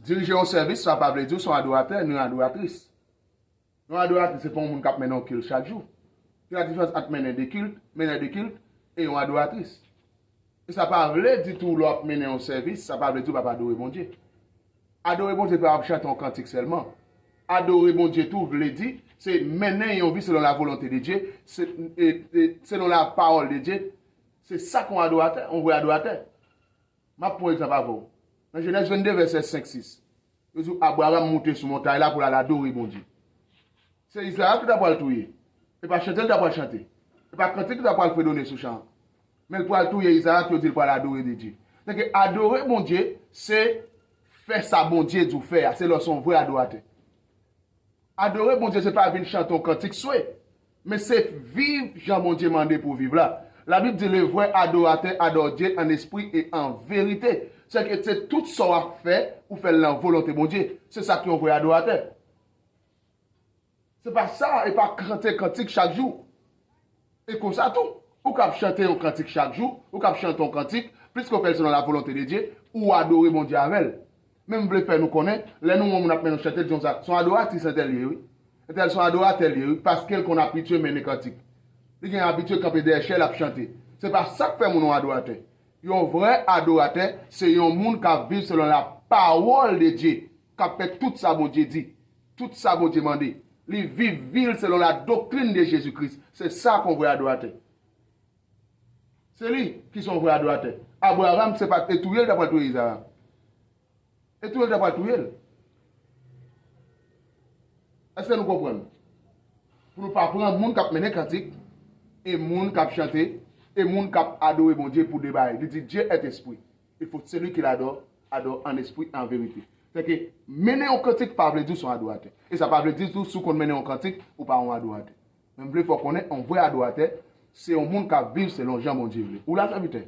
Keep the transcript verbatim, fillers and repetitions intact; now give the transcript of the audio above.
Dirije yon sèvis, sa pa vle di w se yon adoratè ni yon adoratris. Yon adoratris, se pa yon moun k ap mennen yon kilt chak jou. Ki la diferans ant mennen de kilt, menè de kilt, e yon adoratris? E sa pa vle di tou, lè w ap mennen yon sèvis, sa pa vle di w p ap adore Bondye. Adore Bondye pa ap chante yon kantik sèlman. Adore Bondye tou vle di, se mennen yon vi selon la volonte de Dye, se, e, e, selon la pawòl de Dye. Se sa k yon adoratè, yon vrè adoratè. M ap pran egzanp avè w. Nan Jenèz vennde, vèsè senk, sis, yo di w Abraram moute sou montay la pou l al adore Bondye. Se Izarak ki ta pral touye. E pa chante l ta pral chante. E pa kantik li ta pral fredone sou chan an. Men l pral touye Izarak, yo di l pral adore Bondye. Donk, adore Bondye, se fè sa Bondye di w fè a. Se lè w se yon vrè adoratè. Adore Bondye, se pa vin chante yon kantik swe, men se viv jan Bondye mande pou w viv la. Labib di, le vrai adorateur adore Dieu en esprit et en vérité. Se ke se tout sa w ap fè, ou fè l nan volonte Bondye. Se sa ki yon vrè adoratè. Se pa sa, e pa chante kantik chak jou. E konsa tou, ou k ap chante yon kantik chak jou, ou k ap chante yon kantik, pliske w fè l selon la volonte de Dye, ou adore Bondye avè l. Men m vle fè nou konnen, lè nou wè yon moun ap mennen yon chante, l di konsa, se yon adoratris entèl ye, wi. Entèl se yon adoratè l ye, wi, paske l konn abitye mennen kantik. Li gen abitye kanpe dèyè chè, l ap chante. Se pa sa k fè moun yon adoratè. Yon vrè adoratè, se yon moun k ap viv selon la pawòl de Dye, k ap fè tout sa Bondye di, tout sa Bondye mande. Li viv vi l selon la doktrin de Jezi Kris. Se sa k yon vrè adoratè. Se li ki se yon vrè adoratè. Abraram, se pa t e touye l ta pral touye Izarak. E touye l ta pral touye l. Èske nou konprann? Pou nou pa pran moun k ap mennen kantik, e moun k ap chante, e moun k ap adore Bondye pou de bagay. Li di, Dieu est esprit. Il faut celui qui l'adore, adore en esprit et en vérité. Se ke mennen yon kantik pa vle di w se yon adoratè. E sa pa vle di tou, si w konn mennen yon kantik, ou pa yon adoratè. Men m vle fè w konnen, yon vrè adoratè, se yon moun k ap viv selon jan Bondye vle. Ou la, sèvitè?